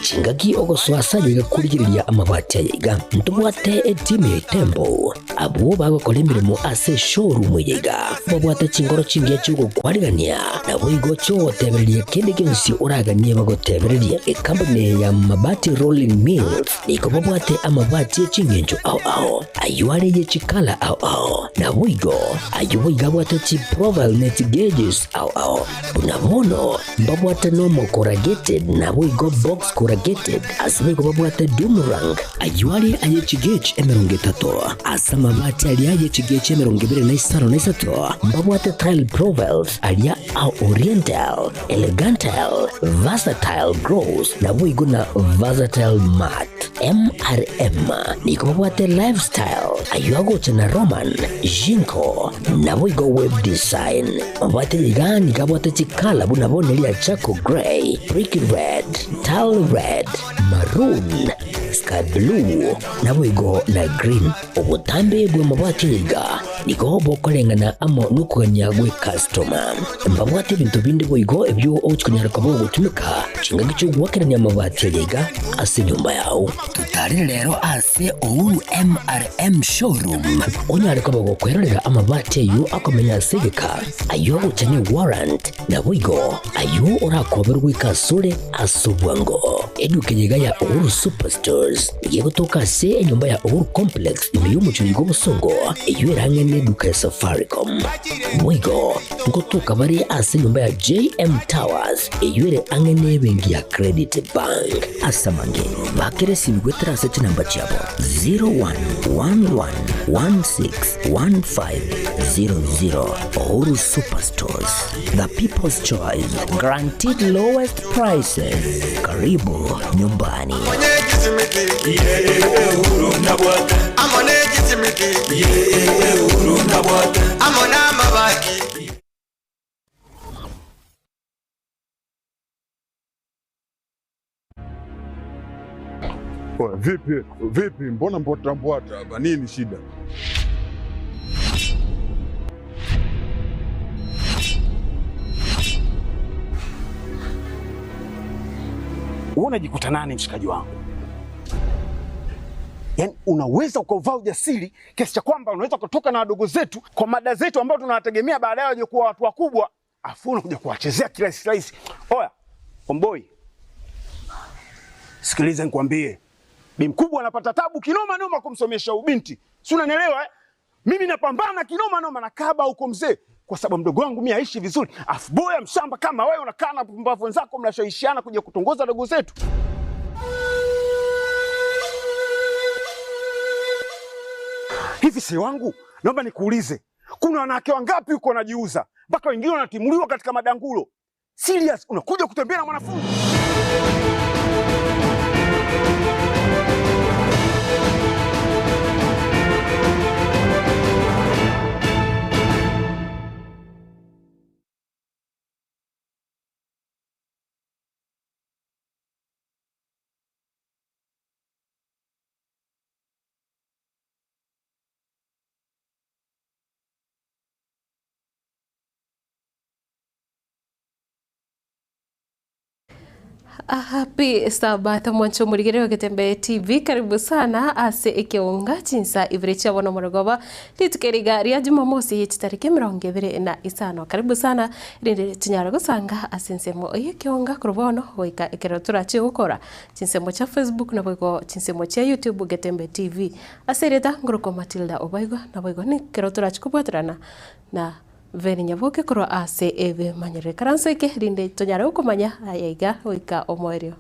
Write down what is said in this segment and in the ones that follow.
Chingaki ogosoa ase ayaiga korigereria amabati ayaiga, ntobwate etimu ya Itembo, abwo bagokora emeremo ase eshowroom eye iga, babwate chinkoro chingiya chi'ogokwarigania, naboigo chi'ogotebereria kende gionsi oraganie bagotebererie. Ekampuni eye ya Mabati Rolling Mills nigo babwate amabati e ching'encho ao ao, ayio are ye chikala ao ao, naboigo ayio boigo abwate chiprofile ne chigauges ao ao. Buna bono mbabwate normal corrugated naboigo box corrugated, ase boigo babwate doomerang, ayio are aye chigauge 30, ase amabati aria aye chigauge 23 na mbabwate tile profiles aria a oriental, elegantal, versatile gloss naboigo na versatile matte. MRM nigo babwate lifestyle, ayio agocha na Roman, Jinko, naboigo web design. Mabwate iga nigo abwate chikala buna bono eria charcoal grey, brick red, tile red, maroon, sky blue, naboigo na green. Obotambe bw'amabwate iga nigo bokoreng'ana amo nokogania gwe customer. Mbabwate ebinto binde boigo ebio ogochi konyara koba ogotumeka chingaki chi'ogoakerania amabati aya iga ase enyomba yao. Totarere rero ase Uhuru MRM Showroom onyare koba gokwerorera amabati ayio akomenya ase egeka, ayio agocha ne warrant, naboigo ayio orakoberwe goika asore ase obwango. Eduka eye iga ya Uhuru Superstores nigo egotoka ase enyomba ya Uhuru Complex ime y'omochie oiga obosongo, eyio ere ang'e neduka ya Safaricom. Boigo ngotoka bare ase enyomba ya JM Towers eyio ere ang'e nebenki ya Credit Bank. Ase amange, bakera esimi goetera ase chinamba chiabo 0111161500. Uhuru Superstores, the people's choice, guaranteed lowest prices. Karibu nyumbani. Oya, vipi vipi, mbona mbwata mbwata hapa? Nini shida? Wewe unajikuta nani mshikaji wangu? Yaani unaweza ukauvaa ujasiri kiasi cha kwamba unaweza kutoka na wadogo zetu kwa mada zetu ambao tunawategemea baadaye waje kuwa watu wakubwa, afu unakuja kuwachezea kirahisi rahisi. Oya, omboi, sikiliza nikwambie, bi mkubwa anapata tabu kinoma noma kumsomesha ubinti, si unanielewa eh? Mimi napambana kinoma noma na kaba huko mzee, kwa sababu mdogo wangu mimi aishi vizuri, afu boya mshamba kama wewe unakaa na pumbavu wenzako mnashawishiana kuja kutongoza dogo zetu. Hivi si wangu, naomba nikuulize, kuna wanawake wangapi huko wanajiuza mpaka wengine wanatimuliwa katika madangulo? Serious, unakuja kutembea na mwanafunzi? Happy Sabato mwancho morigereria Getembe TV karibu sana ase ekeonga chinsa ibere chia bono morogoba rituko eriga ria Jumamosi ye chitariki 25 karibu sana rinde tinyara gosanga ase ensemo eye ekeonga korwa bono goika ekero torache gokora chinsemo chia Facebook naboigo chinsemo chia YouTube Getembe TV ase erieta ngorokwa Matilda Obaigwa naboigo nekero torache kobwaterana na Veri nyaboke korwa ase ebimanyerero. Ikaranso eke rinde tonyare gokomanya aya iga goika omoerio.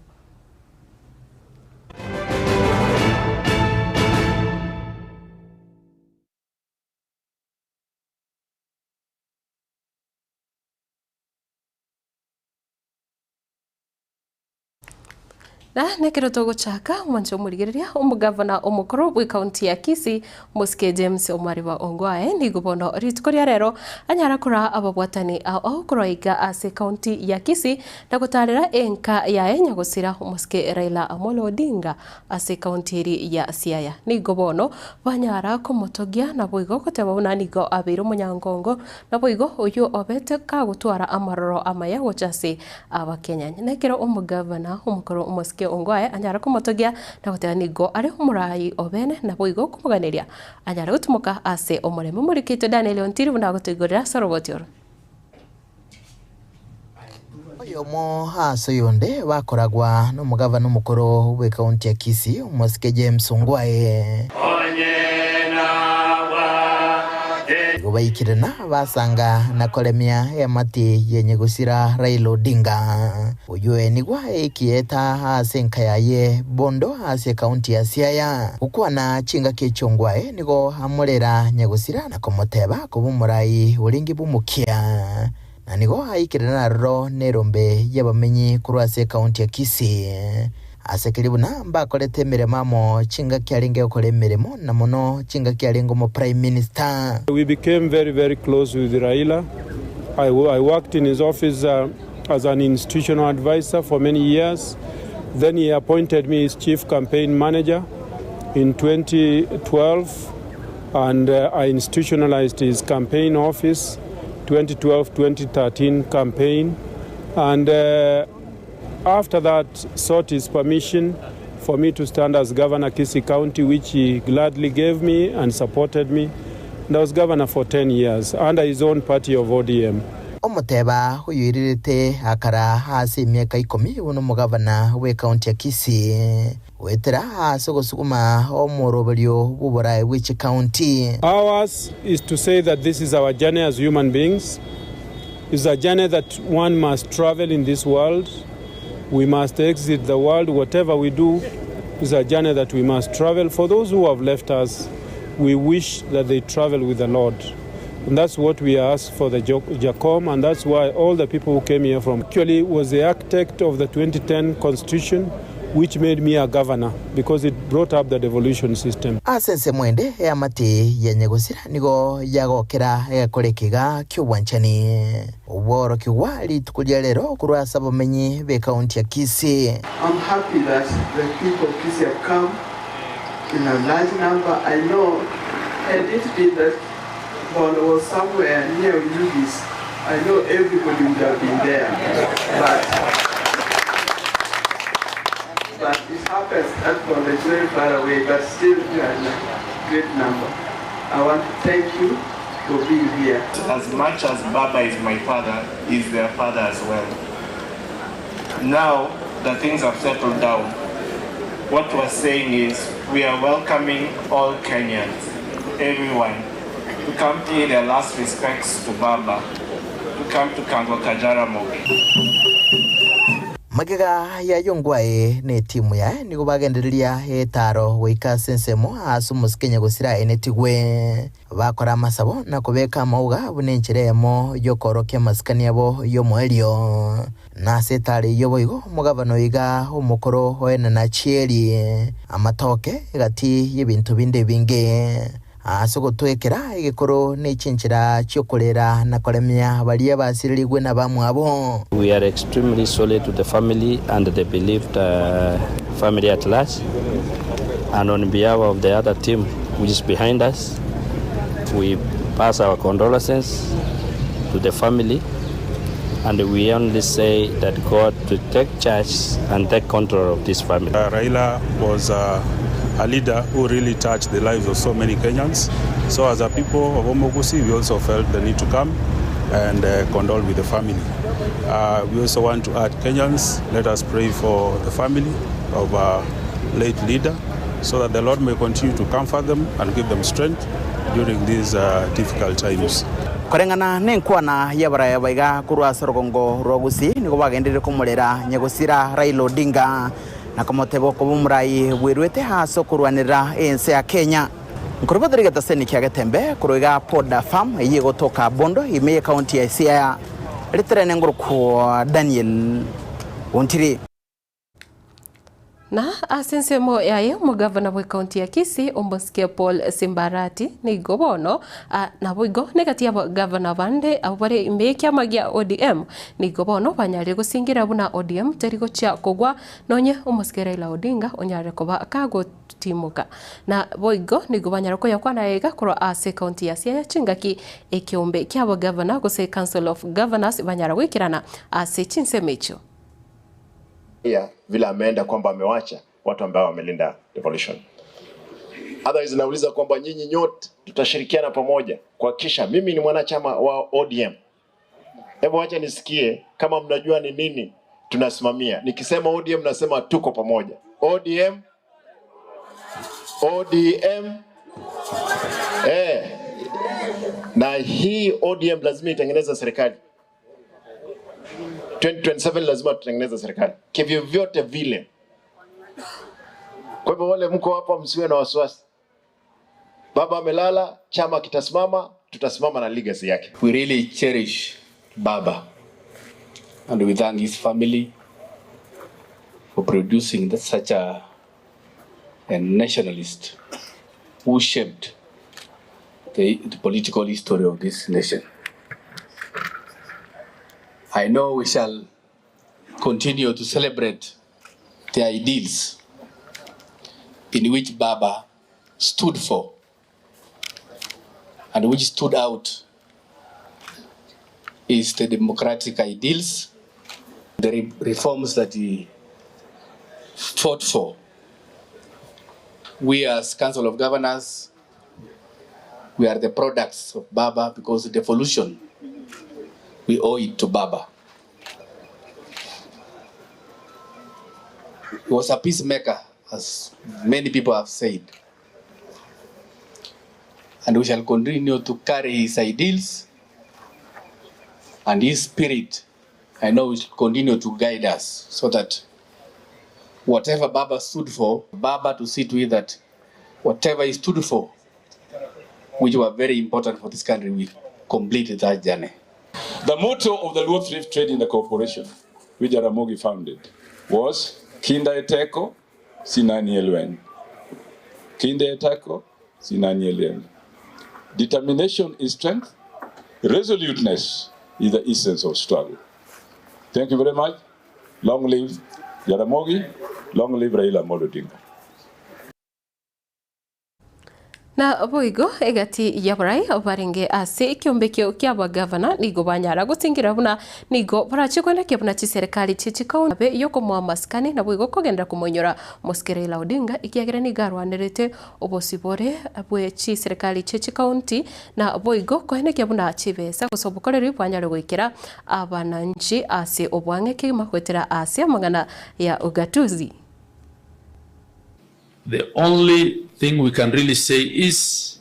Na nekero togochaka omwancho omorigereria omogavana omokoro bw'ekaunti ya Kisii Mosike James Omariba Ongwae nigo bono rituko ria rero anyara koraa ababwatani ao korwa iga ase ekaunti ya Kisii na gotarera enka yaye nyagosira Omosike Raila Amolo Odinga ase ekaunti eri ya Siaya. Nigo bono banyara komotogia naboigo goteba buna nigo abeire omonyangongo naboigo oyio obete kagotwara amaroro amaya gocha ase Abakenya. Nekero omogavana omokoro Omosike. omosike Ongwae anyare komotogia na goteba nigo are omorai obene naboigo komoganeria anyare gotimoka ase omorembe. Omoriki oito Daniel Ontiri buna agotoigorera ase oroboti oro. Oyomo ase oyonde bakoragwa nomogavana omokoro bw'ekaunti ya Kisii, omosike James Ongwae. Igo baikirana basanga na koremia eamate yenye gosira Raila Odinga, oyio oenigwa ekieta ase enka yaye Bondo ase ekaunti ya Siaya. Gokwana chingaki echio Ongwae nigo amorera nyagosira na komoteba koba omorai orenge bw'omokia, na nigo aikire naroro nerombe y'abamenyi korwa ase ekaunti ya Kisii. Ase keria buna mbakorete emeremo amo chingaki arenge gokora emeremo, na mono chingaki arenge omo Prime Minister. We became very very close with Raila. I, I worked in his office uh, as an institutional advisor for many years. Then he appointed me his chief campaign manager in 2012 and uh, I institutionalized his campaign office 2012-2013 campaign and uh, after that sought his permission for me to stand as governor Kisii County which he gladly gave me and supported me and I was governor for 10 years under his own party of ODM. Omoteba oyoirerete akara ase emiaka ikomi buna omogavana bw'ekaunti ya Kisii goetera ase ogosuguma omoroberio bw'oboraai bwe chikaunti. Ours is to say that this is our journey as human beings, is a journey that one must travel in this world, we must exit the world, whatever we do is a journey that we must travel. For those who have left us, we wish that they travel with the Lord. And that's what we ask for the Jacom, and that's why all the people who came here from actually was the architect of the 2010 constitution, which made me a governor because it brought up the devolution system. Ase ensemo ende eamate ya nyagosira nigo yagokera egekora ekiga ki'obwanchani obworokigwa rituko ria rero korwa ase abamenyi b'ekaunti ya Kisii. I'm happy that the people of Kisii have come in a large number. I know had it been that Bondo was somewhere near Oyugis, I know everybody would have been there. But, but it happens that Bondo is very far away, but still you are in a great number. I want to thank you for being here. As much as Baba is my father, he's their father as well. Now that things have settled down, what we're saying is we are welcoming all Kenyans, everyone, to come pay their last respects to Baba, to come to Kangwa Kajaramogi. Magega y'ayio Ngwae na etimu yaye nigo bagendereria etaaro goika ase ensemo aase omosike nyagosira aenetigwe. Bakora amasabo na kobeka amauga buna enchera eyemo y'okoorokia amasikani abo y'omoerio. Na ase etaaro eyio boigo omogabana oyo iga omokoro oenana chieri, amatoke, egati y'ebinto binde ebinge. Ase ogotwekera egekoro ne chinchera chi'okorera na koremia baria basirerigwe nabamwabo. We are extremely sorry to the family and the bereaved family at large and on behalf of the other team which is behind us we pass our condolences to the family and we only say that God to take charge and take control of this family. Raila was a, a leader who really touched the lives of so many Kenyans. So as a people of Omogusi, we also felt the need to come and condole with the family. We also want to add Kenyans, let us pray for the family of our late leader so that the Lord may continue to comfort them and give them strength during these difficult times. Koreng'ana nenkwana y'abaraya baiga korwa ase orogongo rwa Gusii nigo bagenderire komorera nyagosira Raila Odinga na komoteba okoba omorai bweruete ase okorwanerera ense ya Kenya. Nkorobotera egetaseni kia Getembe korwa iga Poda Farm eyio egotoka Bondo ime y'ecounty ya Siaya riterene ngorokwo Daniel Ontiri. Na ase ensemo yaye omogavana bw'ecounty ya Kisii Omosike Paul Simbarati nigo bono naboigo negati y'abagavana bande abwo bare ime y'ekiama gia ODM nigo bono banyarire gosingira buna ODM teri gochia kogwa nonye Omosike Raila Odinga onyarire koba kagotimoka. Na boigo nigo banyare koyakwana aiga korwa ase ecounty ya Siaya chingaki ekeombe ki'abagavana gose Council of Governors banyara goikerana ase chinsemo echio. Vile ameenda kwamba amewacha watu ambao wamelinda devolution. Otherwise nauliza kwamba nyinyi nyote tutashirikiana pamoja kuhakikisha mimi ni mwanachama wa ODM. Hebu wacha nisikie kama mnajua ni nini tunasimamia. Nikisema ODM nasema tuko pamoja. ODM, ODM. Eh, na hii ODM lazima itengeneze serikali. 2027 lazima tutengeneze serikali kivyovyote vile. Kwa hivyo wale mko hapa msiwe na wasiwasi. Baba amelala, chama kitasimama, tutasimama na legacy yake. We really cherish Baba and we thank his family for producing that such a nationalist who shaped the political history of this nation. I know we shall continue to celebrate the ideals in which Baba stood for and which stood out is the democratic ideals, the reforms that he fought for. We as Council of Governors, we are the products of Baba because the devolution, we owe it to Baba. He was a peacemaker, as many people have said. And we shall continue to carry his ideals and his spirit. I know will continue to guide us so that whatever Baba stood for, Baba to see to it that whatever he stood for, which were very important for this country, we completed that journey. The motto of the Luo Thrift Trading Corporation, which Jaramogi founded, was Kinda Eteko, Sinani Elwen. Kinda Eteko, Sinani Elwen. Determination is strength. Resoluteness is the essence of struggle. Thank you very much. Long live Jaramogi. Long live Raila Amolo Odinga. Na boigo egati yabarai barenge ase ekiombekio kia abagavana nigo banyara gotingira buna nigo barachikwendekia buna chiserikali chichikaunti yokomoa masikani na boigo kogendera komonyora Mosike Raila Odinga ikiagera nigo arwanerete obosibore bwe chiserikali chichikaunti na boigo koenekia buna chibesa gose obokoreri bwanyare goikera abananchi ase obwang'e kegima goetera ase amang'ana ya ugatuzi. The only thing we can really say is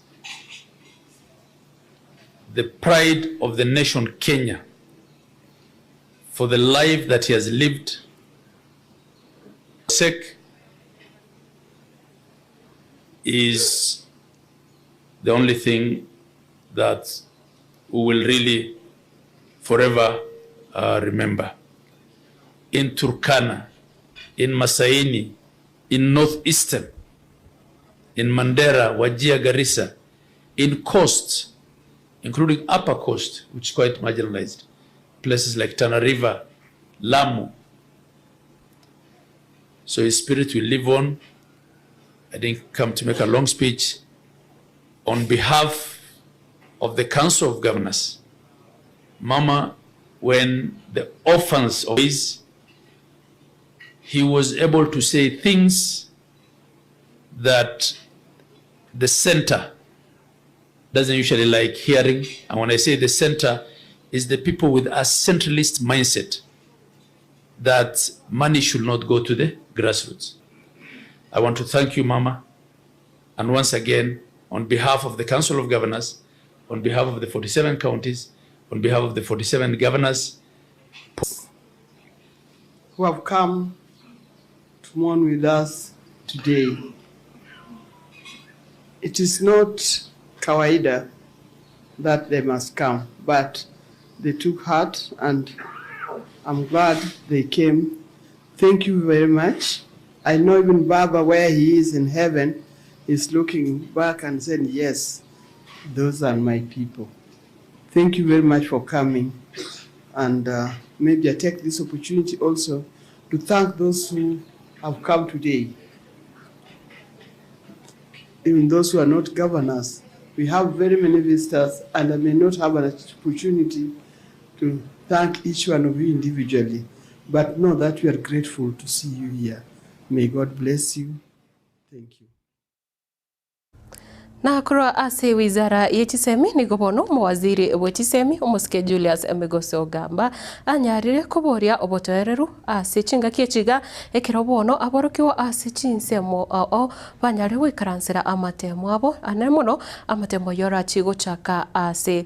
the pride of the nation Kenya for the life that he has lived sake is the only thing that we will really forever remember. In Turkana, in Masaini, in Northeastern, in Mandera, Wajir, Garissa, in Coast, including Upper Coast, which is quite marginalized, places like Tana River, Lamu. So his spirit will live on. I didn't come to make a long speech. On behalf of the Council of Governors, Mama, when the orphans of his, he was able to say things that the center doesn't usually like hearing. And when I say the center, is the people with a centralist mindset that money should not go to the grassroots. I want to thank you, Mama. And once again, on behalf of the Council of Governors, on behalf of the 47 counties, on behalf of the 47 governors, who have come to mourn with us today. It is not kawaida that they must come, but they took heart and I'm glad they came. Thank you very much. I know even Baba, where he is in heaven, is looking back and saying, yes, those are my people. Thank you very much for coming. And maybe I take this opportunity also to thank those who have come today. Even those who are not governors. We have very many visitors, and I may not have an opportunity to thank each one of you individually. But know that we are grateful to see you here. May God bless you. Thank you. Na korwa ase wizara ye chisemi nigo bono omowaziri bwe chisemi omosike Julius Migosi Ogamba anyarire koboria obotoereru ase chingaki echi iga ekero bono aborokigwa ase chinsemo ao banyare goikaransera amatemo abo ane mono amatemo ayio arachie gochaka ase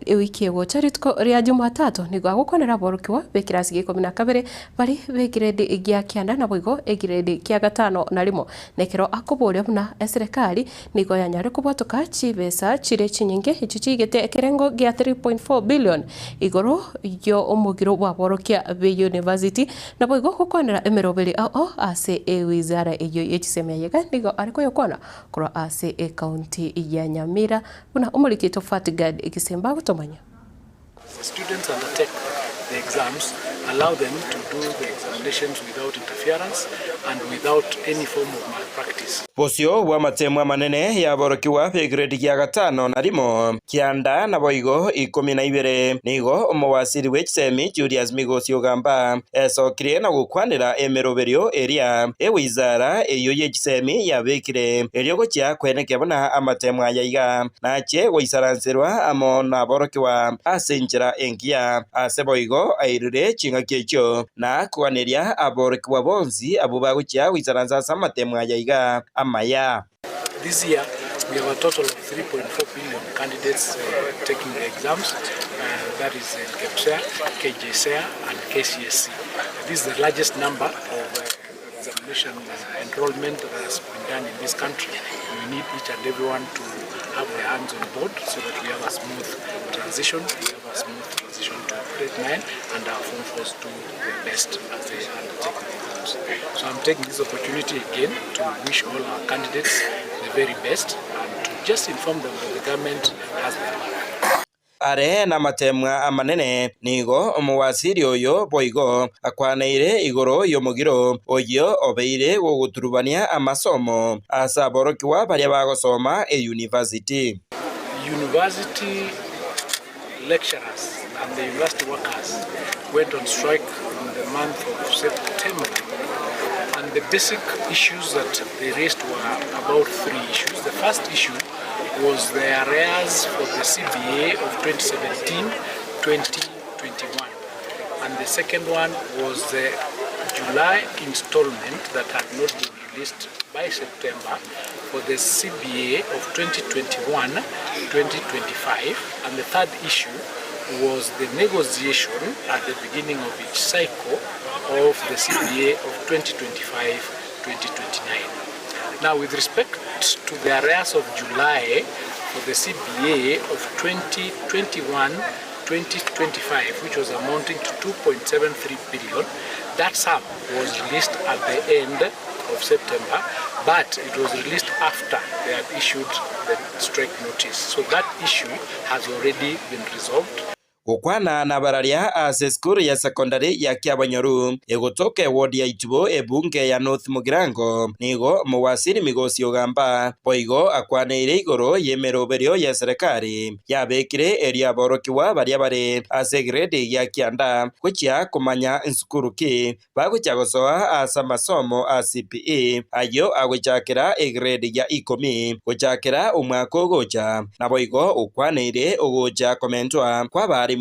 ewiki egocha rituko ria Jumatatu nigo agokwanera aborokigwa b'ekerasi gia ikomi na kabere baria b'egiredi gia kianda naboigo egiredi kia gatano na rimo Nekero akoboria buna eserekari nigo yanyare kobwatoka chibesa chire chinyinge echio chiigete ekerengo gia 3.4 billion igoro y'omogiro bw'aborokia be university naboigo gokwanera emeroberi ao ase ewizara eyio ye chisemi ayega nigo are koyokwana korwa ase ecounty ya Nyamira buna omoriki Tofati Gad Gisemba agotomanya. As the students undertake the exams, allow them to do the examinations without interference and without any form of malpractice. Bosio bw'amatemo amanene y'aborokigwa b'egredi gia gatano na rimo, kianda naboigo ikomi na ibere, nigo omowasiri bwe chisemi Julius Migosi Ogamba esokirie na gokwanera emeroberio eria ewizara eyio ye chisemi yabekire erio gochia kwenekia buna amatemo aya iga Nache goisaranserwa amo naborokigwa ase enchera engiya. Ase boigo airire chingaki echio, na koganeria aborokigwa bonsi abwo bagochia goisaransa ase amateemwa aya iga amaya. This year we have a total of 3.4 billion candidates taking the exams, that is in KPSEA, KJSEA and KCSE. This is the largest number of examination enrollment that has been done in this country. We need each and everyone to have their hands on board so that we have a smooth transition. We have a smooth transition to grade 9 and our form fours do their best as they undertake the exams. So I'm taking this opportunity again to wish all our candidates the very best and to just inform them that the government has their back. Are namateemwa amanene, nigo omowasiri oyo boigo akwaneire igoro y'omogiro oyio obeire gogoturubania amasomo ase aborokigwa baria bagosoma eyunivasiti. University lecturers and the university workers went on strike in the month of September and the basic issues that they raised were about three issues. The first issue was the arrears for the CBA of 2017-2021 and the second one was the July installment that had not been released by September for the CBA of 2021-2025 and the third issue was the negotiation at the beginning of each cycle of the CBA of 2025-2029. Now with respect to the arrears of July for the CBA of 2021-2025 which was amounting to 2.73 billion, that sum was released at the end of September, but it was released after they had issued the strike notice. So that issue has already been resolved. Gokwana nabararia ase esukuru ya secondary ya Kiabonyoru egotoka eward ya Itubo ebunge ya North Mugirango nigo Omowaziri Migosi Ogamba boigo akwaneire igoro y'emeroberio y'eserekari yabekire erio aborokigwa baria bare ase egrade ya kianda gochia komanya nsukuru ki Bagochia gosoa ase amasomo a CPE, ayio agochakera egrade ya ikomi gochakera omwaka ogocha, naboigo okwaneire ogocha komentwa kw'abarimu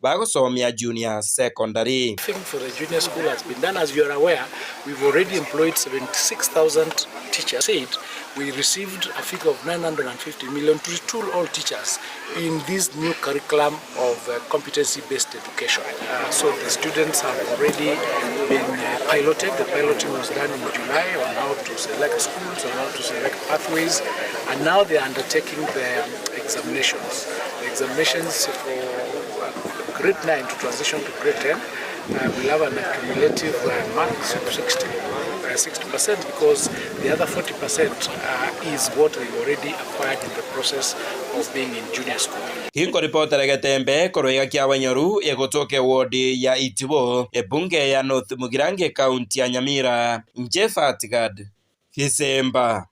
bagosomia junior secondary. Thing for the junior school has been done. As you are aware, we've already employed 76,000 teachers. Said we received a figure of 950 million to retool all teachers in this new curriculum of uh, competency-based education. Uh, so the students have already been uh, piloted. The piloting was done in July on how to select schools, on how to select pathways, and now they are undertaking the examinations. The examinations for uh, grade 9 to transition to grade 10 uh, will have an accumulative uh, marks of 60 60% because the other 40% uh, is what they already acquired in the process of being in junior school. Ginkoripotera Getembe korwa iga Kiabanyoru egotoka eward ya Itibo, ebunge ya North Mugirango ekaunti ya Nyamira, inche Fatgad Gisemba.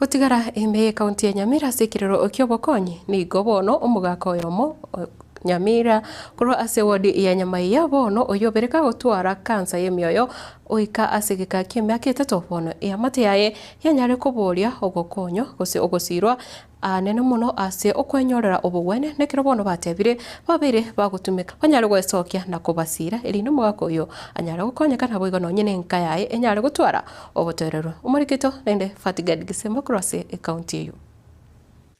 Gotigara ime y'ekaunti ya Nyamira ase ekerero ki'obokonyi, nigo bono omogaka oyomo. Nyamira korwa ase ewodi ya Nyamaiya bono oyio obere kagotwara kansa y'emioyo Goika ase egeka ki'emiaka etato bono eamate yaye yanyare koboria ogokonywa gose ogosiirwa aanene mono ase okwenyorera obogwenia, nekero bono batebire babeire bagotumeka banyare gwesokia na kobasiira, erinde omogaka oyo anyare gokonyeka naboigo nonye nenka yaye enyare gotwara obotoereru. Omorikito naende Fatigad Gisemba korwa ase ekaunti eyio.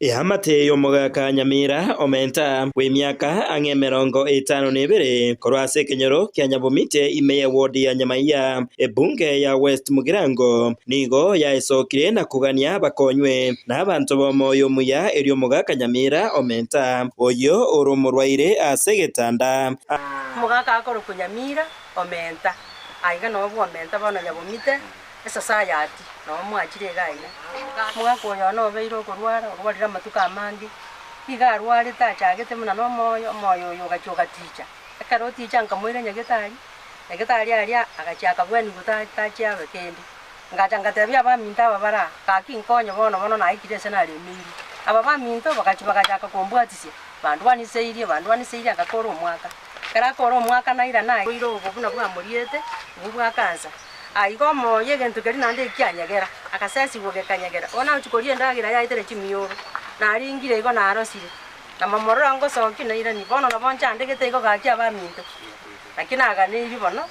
Eamate y'omogaka Nyamira Omenta, bw'emiaka ang'e 52, korwa ase ekenyoro kia Nyabomite ime y'ewodi ya Nyamaiya, ebunge ya West Mugirango, nigo yaesokire na kogania bakonywe nabanto b'omoyo omuya erio omogaka Nyamira Omenta, oyio ore omorwaire ase egetanda. Omogaka akorokwa Nyamira Omenta, aiga noo bw'Omenta bono Nyabomite. Esosayati noo mwachire iga aiga. Omogaka oyo one obeire okorwara, orwarire amatuko amange, nigo arwarete achagete buna nomoyo, omoyo oyo ogachia ogaticha. Ekero oticha nkamoira nyagetari, nyagetari aria agachia akabwenigwa ta tachia abe kende. Ngacha ngatebia abaminto aba bare aa, gaki nkonye bono bono naikire ase naremeirwe. Aba baminto bagachia bagachaka kombwatisia, bandwaniseirie bandwaniseirie agakora omwaka. Ekero akora omwaka nairana aye, oboira obo buna bwamoriete, obwo bwa kansa. Aiga omoyo egento keria naende ekianyegera, agasesigwa gekanyegera. Bono agochia koria endagera yaetire chimioro, naringire igo narosire, na momorora ngosokia nairanie. Bono nabo nchandegete igo gaki abaminto, naki naganeirie bono,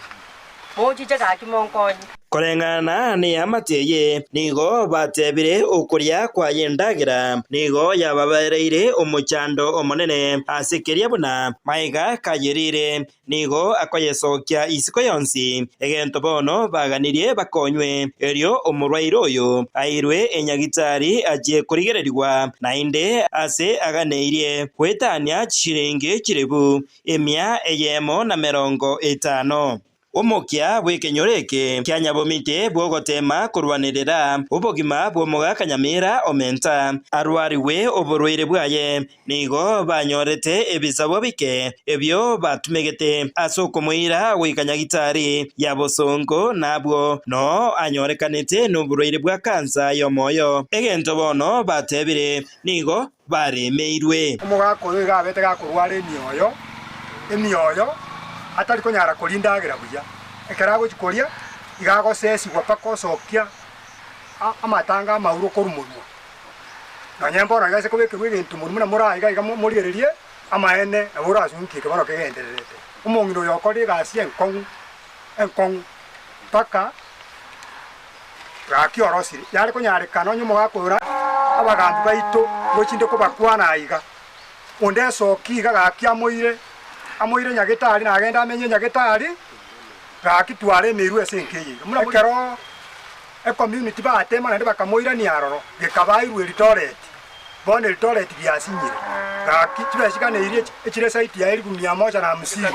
mochiche gaki monkonye. Koreng'ana neamate eye, nigo batebire okoria kwaye endagera nigo yababereire omochando omonene ase keria buna maiga kayerire. Nigo akoyesokia isiko yonsi, egento bono baganirie bakonywe. Erio omorwaire oyo airwe enyagitari achie korigererigwa, naende ase aganeirie goetania chishilingi chilifu 150. Omokia bw'ekenyoro eke kia Nyabomite bw'ogoteema korwanerera obogima bw'omogaka Nyamira Omenta arwarigwe oborwaire bwaye, Nigo banyorete ebisabo bike ebio batumegete ase okomoira goika nyagitari ya bosongo, na abwo noo anyorekanete noborwaire bwa kansa y'omoyo. Egento bono batebire, nigo baremeirwe. Omogaka oyo iga abete gakorwara emioyo, emioyo, atari konyara koria endagera buya. Ekero agochia koria, iga agosesigwa mpaka osokia amatanga amauro korwa monwa. Nonya mbono iga ase kobekerwa egento monwe buna more aiga iga morigererie amaene, nabo orasunkie eke bono kegendererete. Omong'ina oyo okorire egasi enkong'u, enkong'u, mpaka gaki orosire. Yare konyarekana onye omogaka oyo abagambi baito ngochinde kobakwana aiga, onde esoki iga gaki amoire, amoire nyagetari nagende amenye nyagetari, gaki twaremeirwe ase enka eye iga. Buna ekero. Ecommunity batema naende bakamoirania aroro, gekabairwa Eldoret, bono Eldoret giasinyire. Gaki chibesa chiganeirie echire site ya elifu mia moja na hamsini.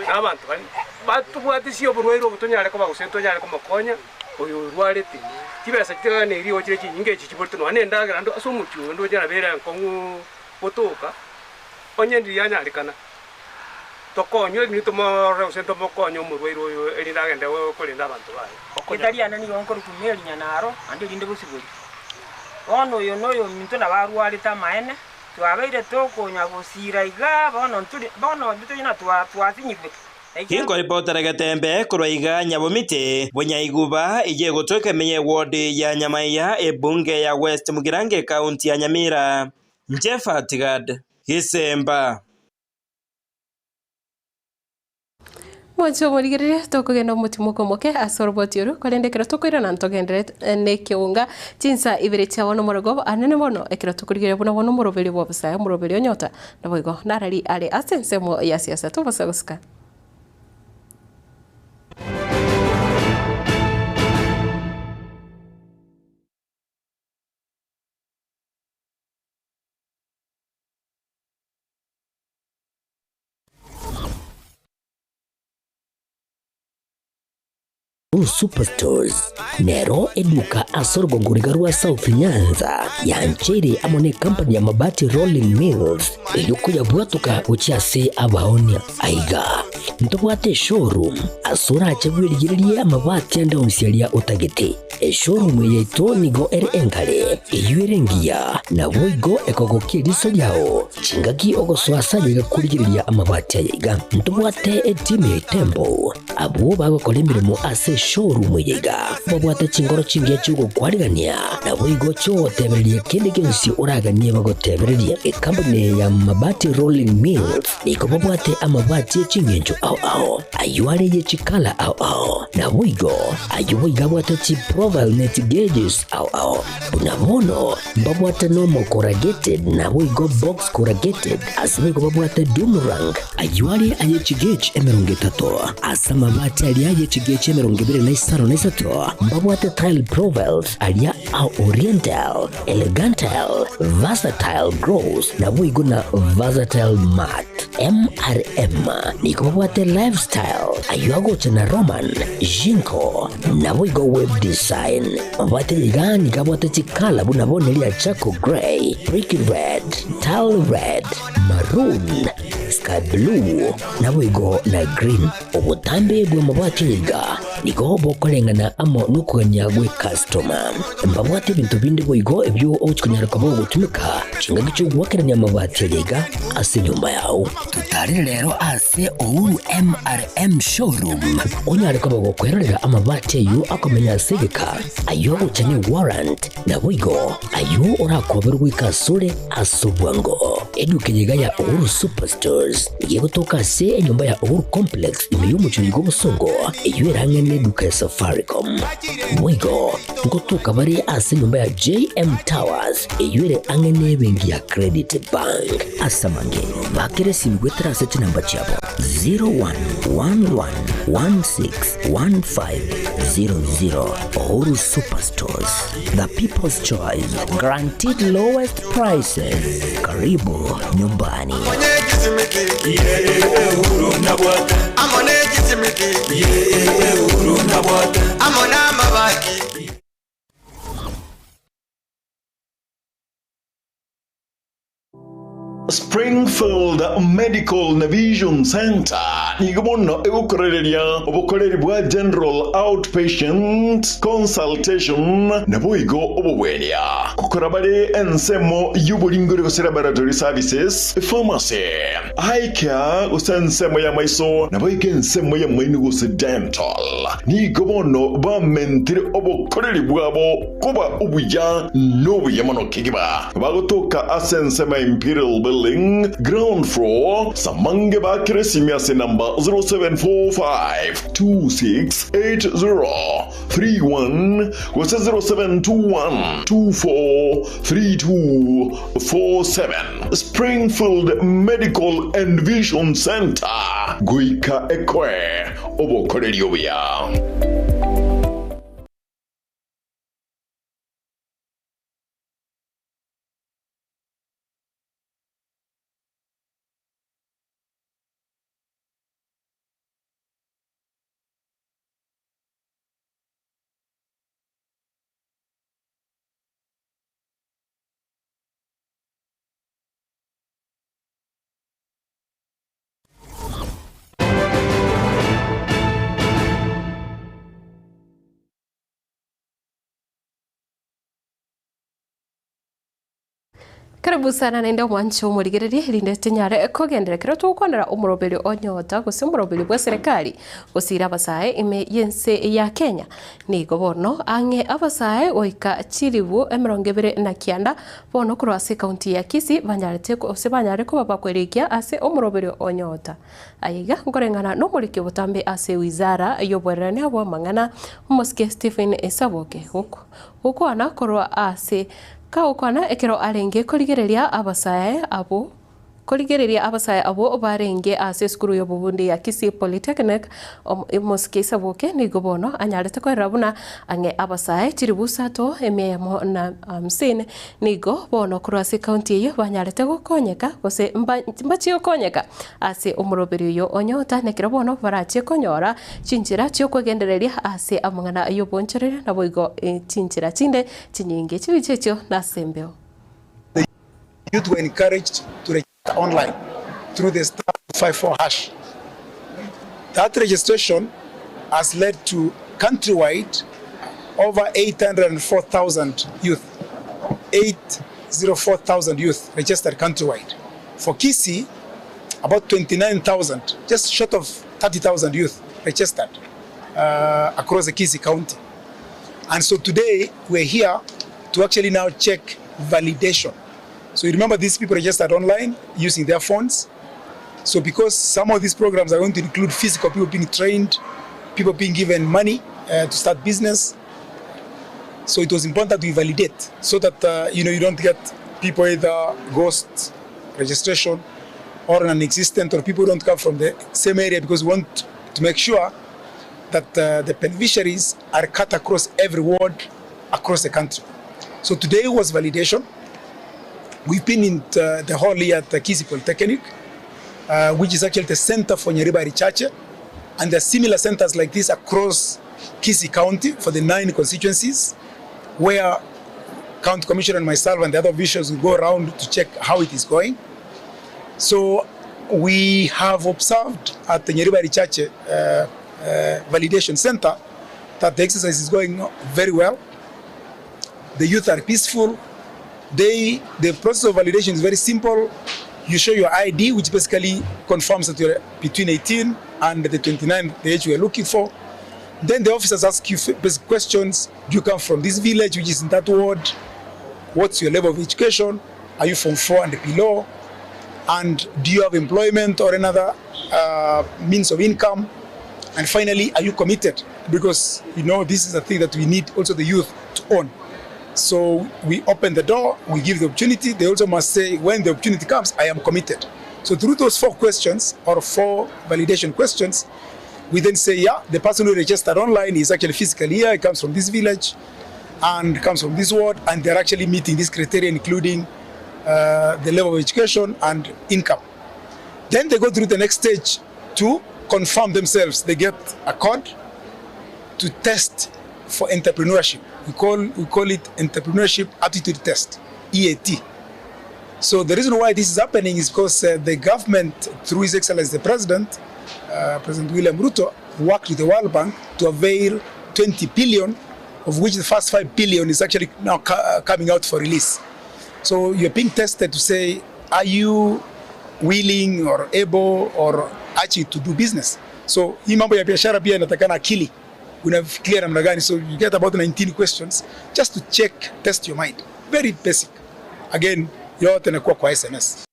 Nabanto baria batobwatisie oborwaire obo tonyare koba gose ntonyare komokonya oyo orwarete. Chibesa chitiganeirie igo chire chinyinge echi chiborete nonya na endagera ndo ase omochie oyo ndoche nabere enkong'u gotoka, onye ndiri yanyarekana. Tokonywe erinde tomorore gose tomokonye omorwaire oyo erinde agende korenda abanto baye. Erieta riane nigo nkorokwa Mary Nyanaro, naende erinde Bosibori. Bono oyo noyominto nabo arwarete amaene, twabeire tokonya gosiira igaa, bono nturi bono intwe tonya na twasinyigwe. Inkoripotera getembe korwa iga Nyabomiti, Bunyaiguba, eyio egotoka ime y'eward ya Nyamaiya, ebunge ya West Mugirango ekaunti ya Nyamira. Inche Fatgad Gisemba. Mwanche omorigereria tokogenda omotimoko omoke ase oroboti oru, korende ekero tokoirana ntogenderere nekeunga chinsa ibere chia bono omorogoba anene mono ekero tokorigereria buna bono omoroberio bw'obosae omoroberio onyota naboigo narari are ase ensemo ya siasa tobosa gosika. Superstores nero eduka ase orogongo riga rwa South Nyanza yancheire amo ne company ya Mabati Rolling Mills eyio koyabwatoka gochia ase abaonia. Aiga ntobwate eshowroom ase orache bwerigererie amabati ande onsi aria otagete. Eshowroom yaito nigo ere engare, eyio ere engiya, naboigo ekogokia eriso riao chingaki ogosoa ase ayaiga korigereria amabati ayaiga. Ntobwate etimu ya Itembo, abwo bagokora emeremo ase eshowroom eye iga, babwate chingoro chingiya chi'ogokwarigania, naboigo chi'ogotebereria kende gionsi oraganie bagotebererie. Ekampuni ya Mabati Rolling Mills nigo babwate amabati e ching'encho ao ao, ayio are ye chikala ao ao, naboigo ayio boigo abwate chiprofile ne chigeges ao ao. Buna bono mbabwate normal corrugated naboigo box corrugated, ase boigo babwate doom rank, ayio are aye chigauge 30, ase amabati aria aye chigauge 23 mbabwate tile profiles aria a oriental, Elegantal, Versatile Gross naboigo na Versatile Matte. MRM nigo babwate Lifestyle, ayio agocha na Roman, Jinko, naboigo Web Design. Mabwate iga nigo abwate chikala buna bono eria Charcoal Grey, Brick Red, Tile Red, Maroon, Sky Blue, naboigo na Green. Obotambe bw'amabati iga nigo bokoreng'ana amo nokogania gw'ekastoma. Mbabwate ebinto binde boigo ebio ogochia konyara koba ogotumeka chingaki chi'ogoakerania amabati aria iga ase enyomba yao. Totarere rero ase Uhuru MRM Showroom onyare koba gokwerorera amabati ayio akomenya ase egeka, ayio agocha ne warrant, Naboigo ayio orakoberwe goika asore ase obwango. Eduka eye iga ya Uhuru Superstores nigo egotoka ase enyomba ya Uhuru Complex ime y'omochie oiga obosongo, eyio ere ang'e neduka ya Safaricom. Boigo ngotoka bare ase enyomba ya JM Towers eyio ere ang'e nebenki ya Credit Bank. Ase amange, bakera esimi goetera ase chinamba chiabo 0111161500. Uhuru Superstores, the people's choice, guaranteed lowest prices. Karibu nyumbani. Springfield Medical na Vision Centre nigo bono egokorereria obokoreri bwa General Outpatient Consultation naboigo obobwenia. Gokora bare ensemo y'oboringori gose laboratory services, pharmacy, eye care gose ensemo y'amaiso naboigo ensemo y'amaino gose dental. Nigo bono bamentire obokoreri bwabo Koba obuya nobuya mono kegima. Bagotoka ase ensemo ya Imperial Building, ground floor, Samange bakire esimi ase namba 0745268031 gose 0721243247. Springfield Medical and Vision Centre, goika ekoe obokoreri obuya. Karibu sana naende omwanche omorigereria erinde tinyare kogenderera kero togokwanera omoroberio o Nyota gose omoroberio bwa serikali gosira abasae ime y'ense ya Kenya. Nigo bono ang'e abasae goika chilifu 29 bono korwa ase ekaunti ya Kisii banyarete gose banyare koba bakwerikia ase omoroberio o Nyota. Aye iga nkoreng'ana nomoriki obotambe ase wizara y'oboererania bw'amang'ana omosike Stephen Saboke gokwana korwa ase kagokwana ekero arenge korigereria abasae abwo Korigereria abasae abwo barenge ase esukuru y'obobundi ya Kisii Polytechnic, omosike Isaboke nigo bono anyarete koerera buna ang'e abasae chilifu isato, emia eyemo na hamsini nigo bono korwa ase ekaunti eyio banyarete gokonyeka gose mbachie gokonyeka ase omoroberi oyo o Nyota nekero bono barachie konyora chinchera chi'okwegendereria ase amang'ana y'obonchoreria naboigo chinchera chinde chinyinge chibicha echio nase embeo. The youth were encouraged to register online through the star 254 hash. That registration has led to countrywide Over 804,000 youth, 804,000 youth registered countrywide. For Kisii, about 29,000, just short of 30,000 youth registered uh, across the Kisii County. And so today we're here to actually now check validation. So you remember these people registered online using their phones. So because some of these programs are going to include physical people being trained, people being given money uh, to start business. So it was important that we validate so that uh, you know you don't get people either ghost registration or non-existent or people don't come from the same area because we want to make sure that uh, the beneficiaries are cut across every ward across the country. So today was validation. We've been in the, the hall here at the Kisii Polytechnic, uh, which is actually the center for Nyaribari Chache. And there are similar centers like this across Kisii County for the nine constituencies, where County Commissioner and myself and the other officials will go around to check how it is going. So we have observed at the Nyaribari Chache uh, uh, Validation Center that the exercise is going very well. The youth are peaceful. They, the process of validation is very simple. You show your ID, which basically confirms that you're between 18 and the 29, the age we are looking for. Then the officers ask you basic questions. Do you come from this village, which is in that ward? What's your level of education? Are you from 4 and below? And do you have employment or another uh, means of income? And finally, are you committed? Because you know this is a thing that we need also the youth to own. So we open the door, we give the opportunity. They also must say, when the opportunity comes, I am committed. So through those four questions or four validation questions, we then say, yeah, the person who registered online is actually physically here, he comes from this village and comes from this ward, and they're actually meeting this criteria, including uh, the level of education and income. Then they go through the next stage to confirm themselves. They get a code to test for entrepreneurship. We call, we call it Entrepreneurship Aptitude Test, EAT. So the reason why this is happening is because uh, the government, through His Excellency the President, uh, President William Ruto, worked with the World Bank to avail 20 billion, of which the first 5 billion is actually now uh, coming out for release. So you're being tested to say, are you willing or able or actually to do business? So hii mambo ya biashara pia inatakana akili unafikiria namna gani? So you get about 19 questions just to check, test your mind. Very basic. Again, yote inakuwa kwa SMS.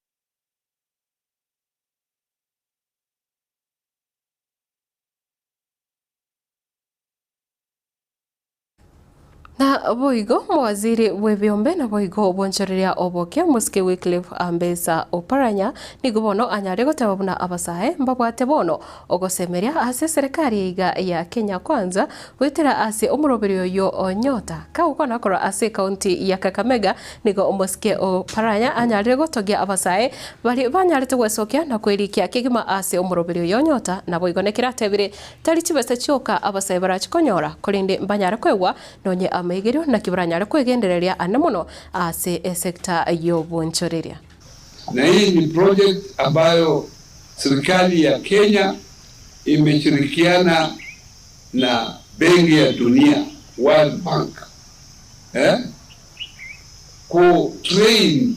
Na boigo mowaziri bw'ebiombe na boigo obonchoreria oboke omosike Wycliffe Ambesa Oparanya nigo bono anyare goteba buna abasae mbabwate bono ogosemeria ase eserekari iga ya Kenya Kwanza goetera ase omoroberi oyo onyota kagokwana korwa ase ekaunti ya Kakamega nigo omosike Oparanya anyarire gotogia abasae bari banyarete gwesokia na kwerikia kegima ase omoroberi oyo onyota nabo igo nekeratebire tari chibesa chioka abasae barachikonyora korende mbanyare koegwa nonye amaigerio naki baranyare kwegendereria ane mono ase esekta y'obonchoreria. Na hii ni project ambayo serikali ya Kenya imeshirikiana na Benki ya Dunia, World Bank, eh, ku train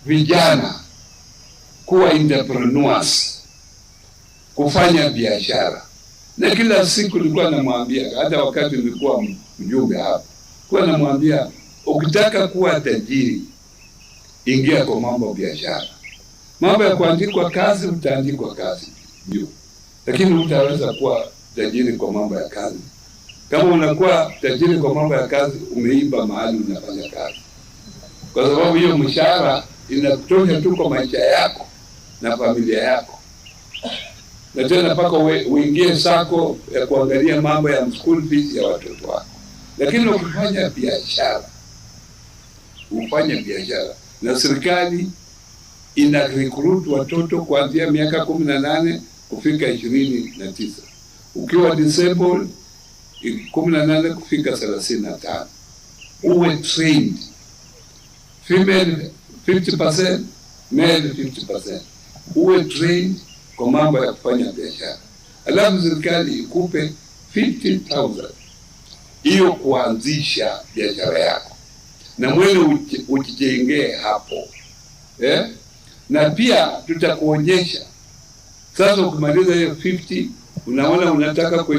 vijana kuwa entrepreneurs, kufanya biashara. Na kila siku nilikuwa namwambia, hata wakati nilikuwa mjumbe hapa, kuwa namwambia ukitaka kuwa tajiri ingia kwa mambo ya biashara. Mambo ya kuandikwa kazi, utaandikwa kazi ndio, lakini hutaweza kuwa tajiri kwa mambo ya kazi. Kama unakuwa tajiri kwa mambo ya kazi, umeimba mahali unafanya kazi, kwa sababu hiyo mshahara inakutosha tu kwa maisha yako na familia yako, na tena mpaka uingie sako ya kuangalia mambo ya school fees ya watoto wako. Lakini ukifanya biashara, ufanye biashara na serikali ina recruit watoto kuanzia miaka 18 kufika 29. Ukiwa disabled 18 kufika 35, uwe trained, female 50%, male 50%, uwe trained kwa mambo ya kufanya biashara, alafu serikali ikupe 50,000. Hiyo kuanzisha biashara yako na mwene ujijengee hapo eh? Na pia tutakuonyesha sasa, ukimaliza hiyo 50 unaona unataka ku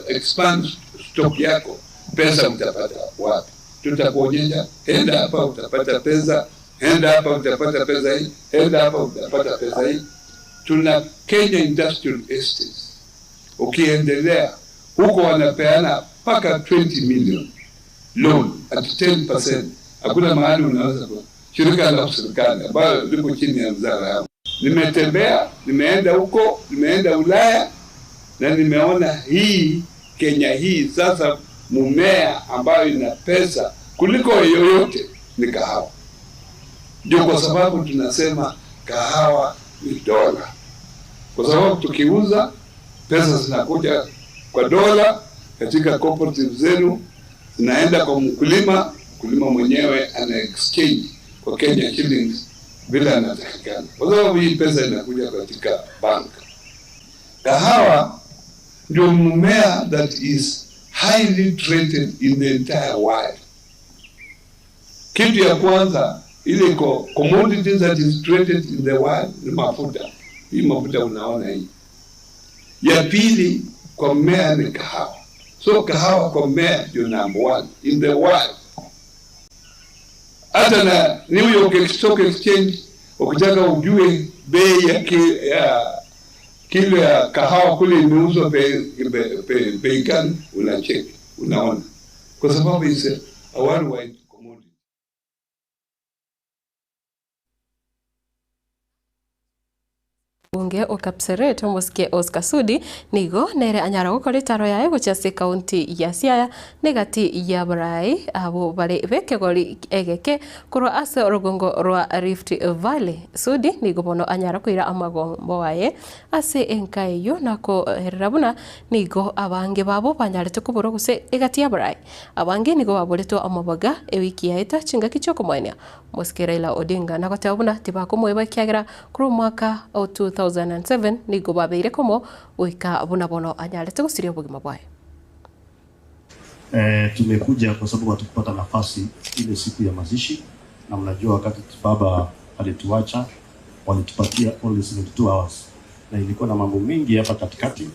expand stock yako, pesa utapata wapi? Tutakuonyesha, enda hapa utapata pesa, enda hapa utapata pesa hii, enda hapa utapata pesa hii. Tuna Kenya Industrial Estates, ukiendelea huko wanapeana mpaka 20 million loan at 10%. Hakuna mahali unaweza ku shirika la serikali ambayo liko chini ya wizara yangu. Nimetembea, nimeenda huko, nimeenda Ulaya na nimeona hii Kenya hii sasa, mumea ambayo ina pesa kuliko yoyote ni kahawa. Ndio kwa sababu tunasema kahawa ni dola, kwa sababu tukiuza pesa zinakuja kwa dola katika cooperative zenu, zinaenda kwa mkulima. Mkulima mwenyewe ana exchange kwa Kenya shillings vile anatakikana, kwa sababu hii pesa inakuja katika bank. Kahawa ndio mmea that is highly traded in the entire world. Kitu ya kwanza ile iko commodity that is traded in the world ni mafuta. Hii mafuta unaona hii. Ya pili kwa mmea ni kahawa. So kahawa kwa mmea ndio number one in the world. Hata na New York Stock Exchange ukitaka ujue bei ya, ki, ya kilo ya kahawa kule imeuzwa bei bei gani, unacheki unaona, kwa sababu is a worldwide commodity. Bunge o Kapseret omosike Oscar Sudi nigo nere anyara gokora etaro yaye gochia ase ekaunti ya Siaya na egati ya abarai abwo bare b'ekegori egeke korwa ase orogongo rwa Rift Valley. Sudi nigo bono anyara koira amagombo aye ase enka eyio na koerera buna nigo abange babo banyarete koborwa gose egati ya abarai abange nigo baboretwe amabaga ewiki yaeta chingaki chiokomoenia Omosike Raila Odinga na goteba buna tibakomoeba ekiagera korwa omwaka o 2007 nigo babeire komo goika buna bono anyarete gosiria obogima bwaye. Eh, tumekuja kwa sababu hatukupata nafasi ile siku ya mazishi, na mnajua wakati baba alituacha walitupatia only 72 hours, na ilikuwa na mambo mengi hapa katikati,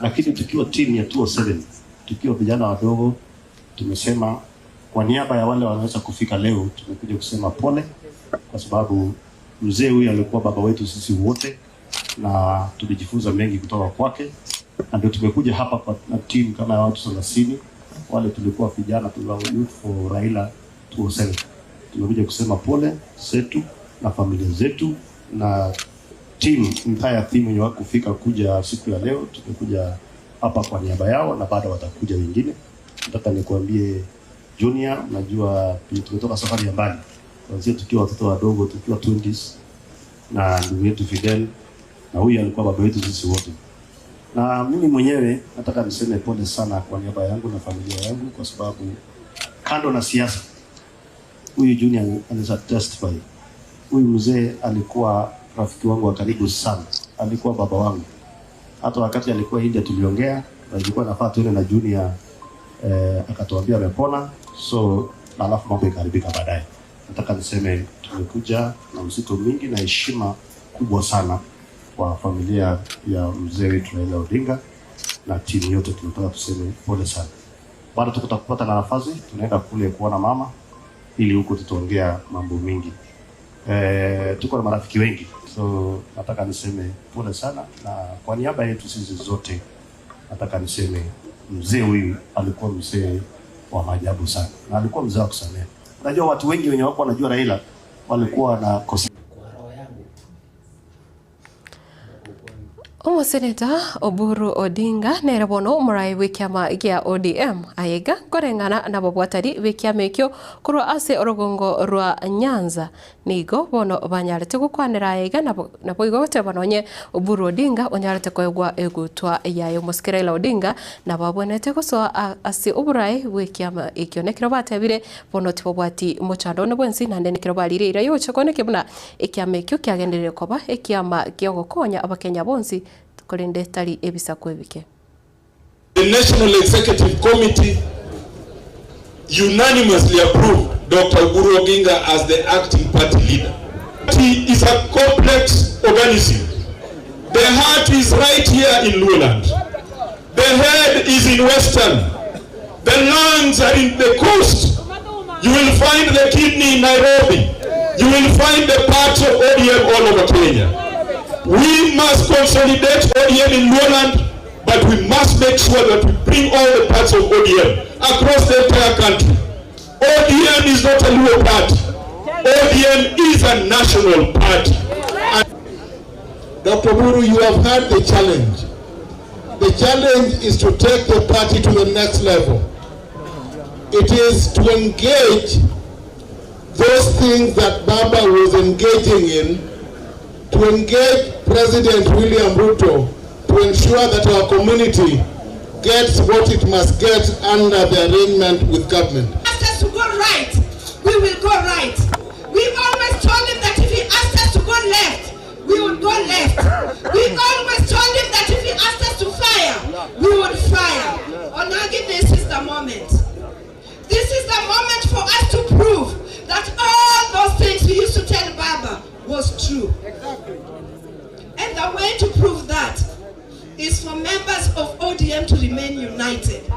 lakini tukiwa timu ya 207 tukiwa vijana wadogo, tumesema kwa niaba ya wale wanaweza kufika leo, tumekuja kusema pole, kwa sababu mzee huyu alikuwa baba wetu sisi wote, na tulijifunza mengi kutoka kwake, na ndio tumekuja hapa kwa na timu kama ya watu 30 wale tulikuwa vijana tulikuwa youth for Raila 207. Tumekuja kusema pole zetu na familia zetu na team entire team yenye wakufika kuja siku ya leo, tumekuja hapa kwa niaba yao na bado watakuja wengine. Nataka nikuambie Junior, najua tumetoka safari ya mbali kuanzia tukiwa watoto wadogo, tukiwa 20s na ndugu yetu Fidel, na huyu alikuwa baba yetu sisi wote. Na mimi mwenyewe nataka niseme pole sana kwa niaba yangu na familia yangu, kwa sababu kando na siasa, huyu Junior anaweza testify, huyu mzee alikuwa rafiki wangu wa karibu sana, alikuwa baba wangu. Hata wakati alikuwa India tuliongea, na ilikuwa nafaa tuende na Junior eh, akatuambia amepona, so na alafu mambo ikaharibika baadaye. Nataka niseme tumekuja na uzito mingi na heshima kubwa sana kwa familia ya mzee wetu Raila Odinga na timu yote, tunataka tuseme pole sana. Bado tuko na nafasi, tunaenda kule kuona mama ili huko tutaongea mambo mingi. Eh, tuko na marafiki wengi, so nataka niseme pole sana, na kwa niaba yetu sisi zote nataka niseme mzee huyu alikuwa mzee wa maajabu sana, na alikuwa mzee wa kusamehe. Unajua watu wengi wenye wako wanajua Raila walikuwa na kosa Omoseneta Oburu Odinga nere bono omorai bw'ekiama gia ODM aiga nkoreng'ana na ababwatani b'ekiama ekio korwa ase orogongo rwa Nyanza nigo bono banyarete gokwanera aiga nabo igo goteba nonye Oburu Odinga onyarete koegwa egutwa yaye omosike Raila Odinga nabo abwenerete gosoa ase oborai bw'ekiama ekio nekero batebire bono tibabwati mochando onde bwensi naende nekero barire eira yogocha koenekia buna ekiama ekio kiagenderire koba ekiama kiogokonya abakenya bonsi korende tari ebisaku ebike. The National Executive Committee unanimously approved Dr. Oburu Oginga as the acting party leader. Party is a complex organism. The heart is right here in Luoland. The head is in Western. The lungs are in the coast. You will find the kidney in Nairobi. You will find the parts of ODM all over Kenya. We must consolidate ODM in Luoland, but we must make sure that we bring all the parts of ODM across the entire country. ODM is not a Luo party. ODM is a national party. Dr. Buru, you have had the challenge. The challenge is to take the party to the next level. It is to engage those things that Baba was engaging in, to engage President William Ruto to ensure that our community gets what it must get under the arrangement with government. asked us to go right, we will go right. We always told him that if he asked us to go left, we would go left. We always told him that if he asked us to fire, we would fire. Onagi, this is the moment. This is the moment for us to prove that all those things we used to tell Baba was true. Exactly. And the way to prove that is for members of ODM to remain united.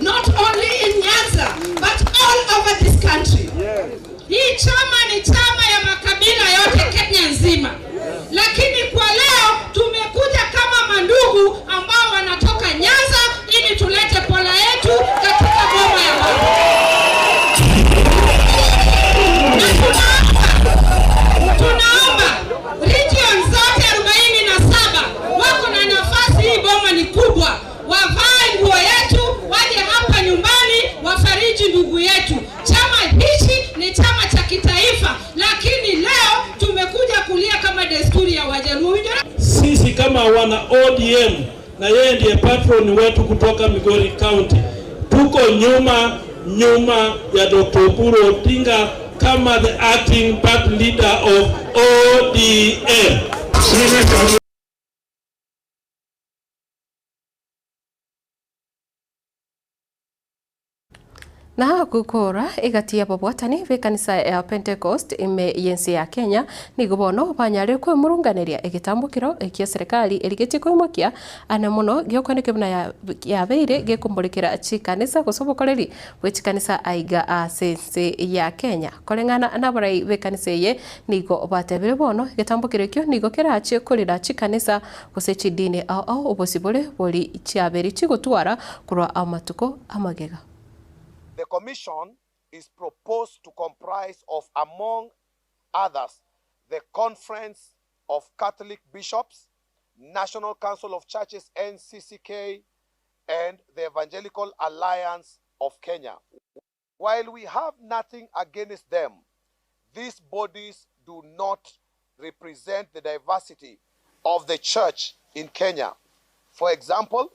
Not only in Nyanza, but all over this country. Hii chama ni chama ya makabila yote Kenya nzima, lakini kwa leo tumekuja kama mandugu ambao wanatoka Nyanza ili tulete pola yetu katika boma ya baba. Na tunaomba, tunaomba region zote 47 wako na nafasi, hii boma ni kubwa, wavae nguo yetu, waje hapa nyumbani wafariji ndugu yetu. Chama hichi ni chama cha kitaifa, lakini leo tumekuja kulia kama desturi ya Wajaluo. Sisi kama wana ODM na yeye ndiye patron wetu kutoka Migori County, tuko nyuma nyuma ya Dr. Oburu Odinga kama the acting party leader of ODM. Na gukora egati y'ababwatani b'ekanisa ya Pentecost ime y'ense ya Kenya nigo bono banyarire kwemurunganeria egetambokero ekia serikali erigetie koimokia ane mono giokwaneke buna yabeire gekomborekera chikanisa gose obokoreri bwe chikanisa aiga ase ense ya Kenya. Koreng'ana nabarai b'ekanisa eye nigo batebire bono egetambokero ekio nigo kerachie korera chikanisa gose chidini ao ao obosibore bori chiaberi chigotwara korwa amatuko amagega. The commission is proposed to comprise of, among others, the Conference of Catholic Bishops, National Council of Churches, NCCK, and the Evangelical Alliance of Kenya. While we have nothing against them, these bodies do not represent the diversity of the church in Kenya. For example,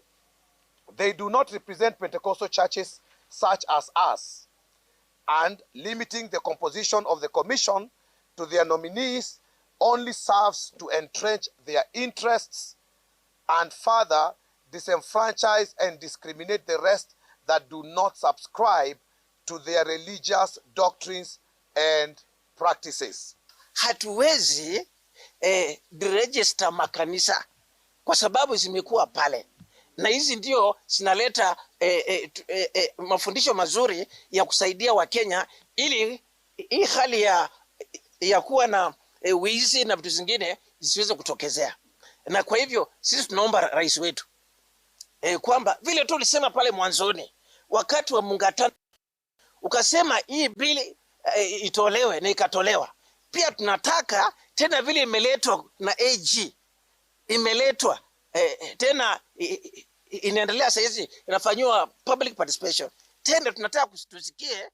they do not represent Pentecostal churches such as us, and limiting the composition of the commission to their nominees only serves to entrench their interests and further disenfranchise and discriminate the rest that do not subscribe to their religious doctrines and practices. Hatuwezi deregister makanisa kwa sababu zimekuwa pale na hizi ndio zinaleta mafundisho mazuri ya kusaidia Wakenya ili hii hali ya kuwa na wizi na vitu zingine zisiweze kutokezea. Na kwa hivyo sisi tunaomba rais wetu kwamba vile tu ulisema pale mwanzoni wakati wa muungano ukasema hii bili itolewe na ikatolewa. Pia tunataka tena vile imeletwa na AG imeletwa tena inaendelea saa hizi inafanyiwa public participation. Tena tunataka tusikie.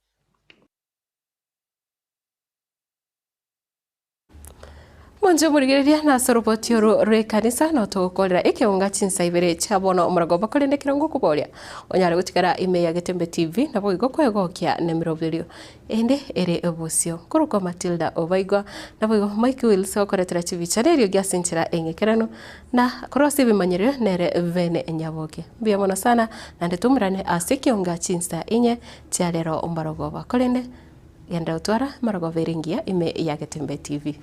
Monche omorigereria nase oroboti oro rw'ekanisa notogokorera ekeonga chinsa ibere chia bono omorogoba korende ekero ngokoboria onyare gotigara ime ya Getembe TV naboigo kwegokia nemiroberio ende ere bosio. Nkorokwa Matilda Obaigwa naboigo Mike Wills okoretera chibicha na eriogi ase enchera eng'ekeranu na korwa ase ebimanyererio nere Vene Nyaboke. Mbuya mono sana naende toumerane ase ekeonga chinsa inye chia rero omorogoba korende Genda otware amarogoba ere engiya ime ya Getembe TV.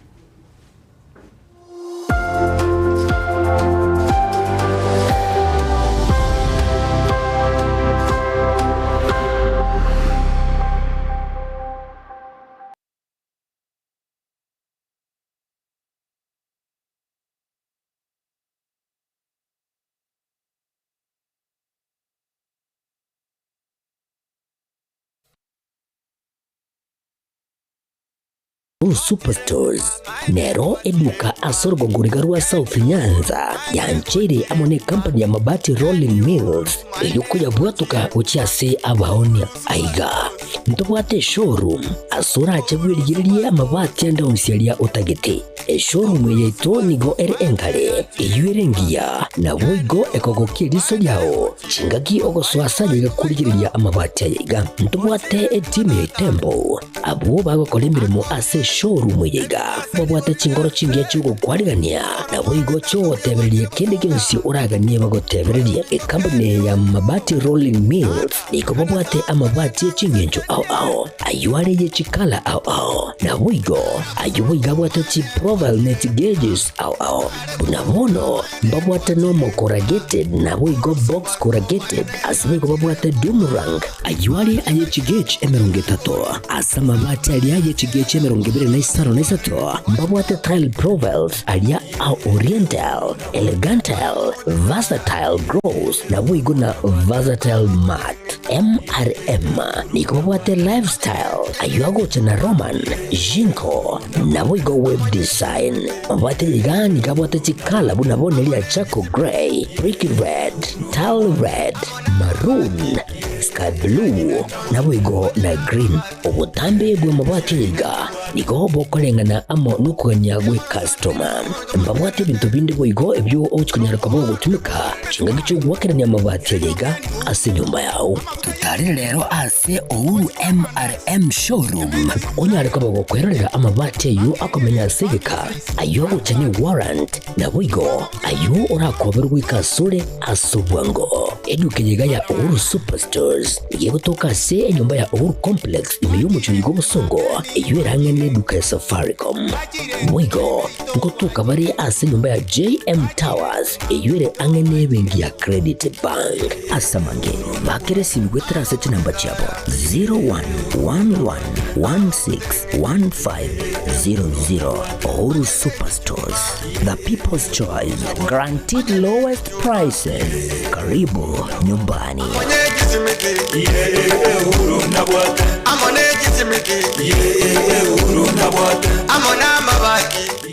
Superstores nero eduka ase orogongo riga rwa South Nyanza yancheire amo ne company ya Mabati Rolling Mills erio koyabwatoka gochia ase abaonia. Aiga ntobwate eshowroom ase orache bwerigererie amabati ande onsi aria otagete. Eshowroom eye yaito nigo ere engare, eyio ere engiya, naboigo ekogokia eriso riao. Chingaki ogosoa ase aye iga korigereria amabati aya iga, ntobwate etimu ya Itembo, abwo bagokora emeremo ase eshowroom eye iga, babwate chingoro chingiya chi'ogokwarigania, naboigo chi'ogotebereria kende gionsi oraganie bagotebererie. Ekampuni eye ya Mabati Rolling Mills nigo babwate amabati e chingencho ao ao, ayio are ye chikala ao ao, naboigo ayio boigo abwate chiprofile ne chigeges ao ao. Buna bono Mbabwate nomo corrugated naboigo box corrugated, ase boigo babwate doom rank, ayio are aye chigauge 30, ase amabati aria aye chigauge 25, mbabwate tile profiles aria a oriental, elegantal, versatile gross, naboigo na versatile matte. MRM nigo babwate lifestyle, ayio agocha na Roman, Jinko, naboigo web design. Mabwate iga nigo abwate chikala buna bono eria charcoal grey, brick red, tile red, maroon, sky blue, naboigo na green. Obotambe bw'amabati aya iga nigo bokoreng'ana amo nokogania gw'ecustoma. Mbabwate ebinto binde boigo ebio ogochia konyara koba ogotumeka chingaki chi'ogoakerania amabati aya iga ase enyomba yao. Totarere rero ase Uhuru MRM Showroom onyare koba gokwerorera amabati ayio akomenya ase egeka, ayio agocha ne warrant, naboigo ayio orakoberwe goika asore ase obwango. Eduka eye iga ya Uhuru Superstores nigo egotoka ase enyomba ya Uhuru Complex ime y'omochie oyo bw'obosongo eyio ere ang'e neduka ya Safaricom. Boigo ngotoka bare ase enyomba ya JM Towers eyio ere ang'e nebenki ya Credit Bank. Ase amange, bakera esimi goetera ase chinamba chiabo 0111161500. Uhuru Superstores, the people's choice, guaranteed lowest prices. Karibu nyumbani. Amo ne chisimiti. Amo na amabati.